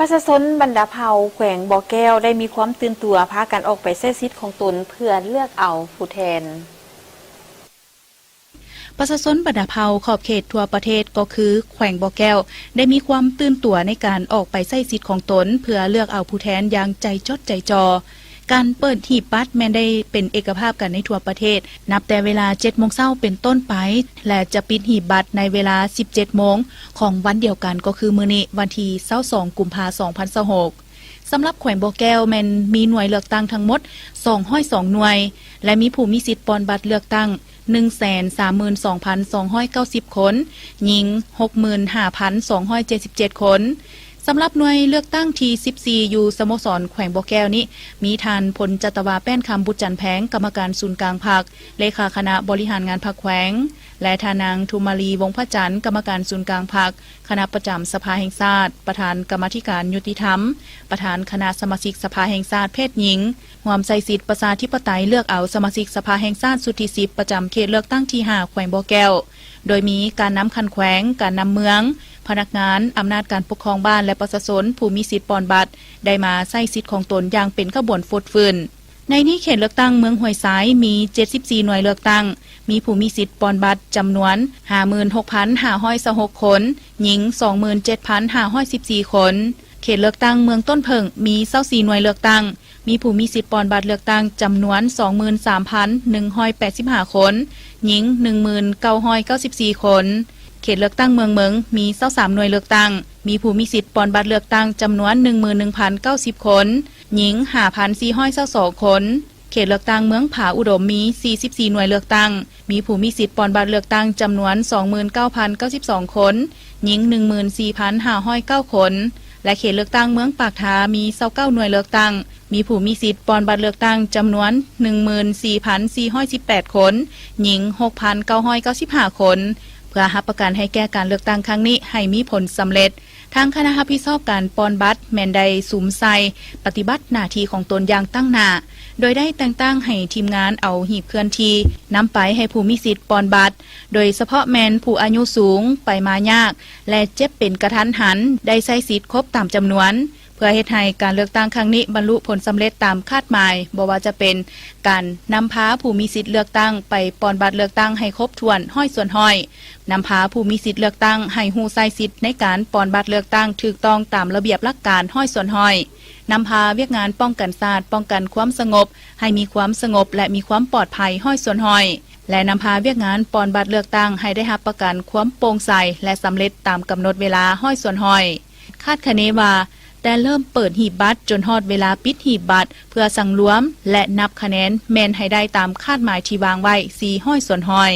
ປະຊາຊົນບັນດາເຜົ່າແຂວງບໍ່ແກ້ວ ໄດ້ມີຄວາມຕື່ນຕົວ ພາກັນອອກໄປໃຊ້ສິດຂອງຕົນ ເພື່ອເລືອກເອົາຜູ້ແທນ. ປະຊາຊົນບັນດາເຜົ່າຂອບເຂດທົ່ວປະເທດ ກໍຄືແຂວງບໍ່ແກ້ວ ໄດ້ມີຄວາມຕື່ນຕົວໃນການອອກໄປໃຊ້ສິດຂອງຕົນ ເພື່ອເລືອກເອົາຜູ້ແທນຢ່າງໃຈຈົດໃຈຈໍ່. ການເປີດຫີບບັດແມ່ນໄດ້ເປັນເອກະພາບກັນໃນທົ່ວປະເທດ ນັບແຕ່ເວລາເຈັດໂມງເຊົ້າເປັນຕົ້ນໄປ ແລະ ຈະປິດຫີບບັດໃນເວລາສິບເຈັດໂມງຂອງວັນດຽວກັນ ກໍຄືມື້ນີ້ ວັນທີຊາວສອງ ກຸມພາ ສອງພັນຊາວຫົກ. ສຳລັບແຂວງບໍ່ແກ້ວແມ່ນມີໜ່ວຍເລືອກຕັ້ງທັງໝົດສອງຮ້ອຍສອງໜ່ວຍ ແລະ ມີຜູ້ມີສິດປ່ອນບັດເລືອກຕັ້ງໜຶ່ງແສນສາມໝື່ນສອງພັນສອງຮ້ອຍເກົ້າສິບຄົນ, ຍິງຫົກໝື່ນຫ້າພັນສອງຮ້ອຍເຈັດສິບເຈັດຄົນ. ສຳລັບໜ່ວຍເລືອກຕັ້ງທີສິບສີ່ ຢູ່ສະໂມສອນແຂວງບໍ່ແກ້ວນີ້ ມີທ່ານ ພົນຈັດຕະວາ ແປ້ນຄຳ ບຸດຈັນແພງ ກຳມະການສູນກາງພັກ, ເລຂາຄະນະບໍລິຫານງານພັກແຂວງ ແລະ ທ່ານນາງ ທຸມມາລີ ວົງພະຈັນ ກຳມະການສູນກາງພັກ, ຄະນະປະຈຳສະພາແຫ່ງຊາດ, ປະທານກຳມາທິການຍຸຕິທຳ, ປະທານຄະນະສະມາຊິກສະພາແຫ່ງຊາດເພດຍິງ, ຮ່ວມໃຊ້ສິດປະຊາທິປະໄຕເລືອກເອົາສະມາຊິກສະພາແຫ່ງຊາດຊຸດທີສິບ ປະຈຳເຂດເລືອກຕັ້ງທີຫ້າ ແຂວງບໍ່ແກ້ວ, ໂດຍມີການນຳຂັ້ນແຂວງ, ການນຳເມືອງ, ພະນັກງານ, ອຳນາດການປົກຄອງບ້ານ ແລະ ປະຊາຊົນຜູ້ມີສິດປ່ອນບັດ ໄດ້ມາໃຊ້ສິດຂອງຕົນຢ່າງເປັນຂະບວນຟົດຟື້ນ. ໃນນີ້ເຂດເລືອກຕັ້ງເມືອງຫ້ວຍຊາຍມີເຈັດສິບສີ່ໜ່ວຍເລືອກຕັ້ງ, ມີຜູ້ມີສິດປ່ອນບັດຈຳນວນຫ້າໝື່ນຫົກພັນຫ້າຮ້ອຍຊາວຫົກຄົນ, ຍິງສອງໝື່ນເຈັດພັນຫ້າຮ້ອຍສິບສີ່ຄົນ. ເຂດເລືອກຕັ້ງເມືອງຕົ້ນເຜິ້ງມີຊາວສີ່ໜ່ວຍເລືອກຕັ້ງ, ມີຜູ້ມີສິດປ່ອນບັດເລືອກຕັ້ງຈຳນວນສອງໝື່ນສາມພັນໜຶ່ງຮ້ອຍແປດສິບຫ້າຄົນ, ຍິງໜຶ່ງໝື່ນເກົ້າຮ້ອຍເກົ້າສິບສີ່ຄົນ. ເຂດເລືອກຕັ້ງເມືອງເມິງມີຊາວສາມໜ່ວຍເລືອກຕັ້ງ, ມີຜູ້ມີສິດປ່ອນບັດເລືອກຕັ້ງຈຳນວນໜຶ່ງໝື່ນໜຶ່ງພັນເກົ້າສິບຄົນ, ຍິງຫ້າພັນສີ່ຮ້ອຍຊາວສອງຄົນ. ເຂດເລືອກຕັ້ງເມືອງຜາອຸດົມມີສີ່ສິບສີ່ໜ່ວຍເລືອກຕັ້ງ, ມີຜູ້ມີສິດປ່ອນບັດເລືອກຕັ້ງຈຳນວນສອງໝື່ນເກົ້າພັນເກົ້າສິບສອງຄົນ, ຍິງໜຶ່ງໝື່ນສີ່ພັນຫ້າຮ້ອຍເກົ້າຄົນ ແລະ ເຂດເລືອກຕັ້ງເມືອງປາກທາມີຊາວເກົ້າໜ່ວຍເລືອກຕັ້ງ, ມີຜູ້ມີສິດປ່ອນບັດເລືອກຕັ້ງຈຳນວນໜຶ່ງໝື່ນສີ່ພັນສີ່ຮ້ອຍສິບແປດຄົນ, ຍິງຫົກພັນເກົ້າຮ້ອຍເກົ້າສິບຫ້າຄົນ. ເພື່ອຮັບປະກັນໃຫ້ແກ່ການເລືອກຕັ້ງຄັ້ງນີ້ໃຫ້ມີຜົນສຳເລັດ, ທາງຄະນະຮັບຜິດຊອບການປ່ອນບັດແມ່ນໄດ້ສຸມໃສ່ປະຕິບັດໜ້າທີ່ຂອງຕົນຢ່າງຕັ້ງໜ້າ, ໂດຍໄດ້ແຕ່ງຕັ້ງໃຫ້ທີມງານເອົາຫີບເຄື່ອນທີ່ນຳໄປໃຫ້ຜູ້ມີສິດປ່ອນບັດ, ໂດຍສະເພາະແມ່ນຜູ້ອາຍຸສູງ, ໄປມາຍາກ ແລະ ເຈັບເປັນກະທັນຫັນ ໄດ້ໃຊ້ສິດຄົບຕາມຈຳນວນ, ເພື່ອເຮັດໃຫ້ການເລືອກຕັ້ງຄັ້ງນີ້ບັນລຸຜົນສຳເລັດຕາມຄາດໝາຍ, ບໍ່ວ່າຈະເປັນການນຳພາຜູ້ມີສິດເລືອກຕັ້ງໄປປ່ອນບັດເລືອກຕັ້ງໃຫ້ຄົບຖ້ວນຮ້ອຍສ່ວນຮ້ອຍ, ນຳພາຜູ້ມີສິດເລືອກຕັ້ງໃຫ້ຮູ້ໃຊ້ສິດໃນການປ່ອນບັດເລືອກຕັ້ງຖືກຕ້ອງຕາມລະບຽບຫຼັກການຮ້ອຍສ່ວນຮ້ອຍ, ນຳພາວຽກງານປ້ອງກັນຊາດ, ປ້ອງກັນຄວາມສະຫງົບ ໃຫ້ມີຄວາມສະຫງົບ ແລະ ມີຄວາມປອດໄພຮ້ອຍສ່ວນຮ້ອຍ ແລະ ນຳພາວຽກງານປ່ອນບັດເລືອກຕັ້ງໃຫ້ໄດ້ຮັບປະກັນຄວາມໂປ່ງໃສ ແລະ ສຳເລັດຕາມກຳນົດເວລາຮ້ອຍສ່ວນຮ້ອຍ. ຄາດຄະເນວ່າ ແຕ່ເລີ່ມເປີດຫີບບັດຈົນຮອດເວລາປິດຫີບບັດເພື່ອສັງລວມ ແລະ ນັບຄະແນນແມ່ນໃຫ້ໄດ້ຕາມຄາດໝາຍທີ່ວາງໄວ້ສີ່ຮ້ອຍສ່ວນຮ້ອຍ.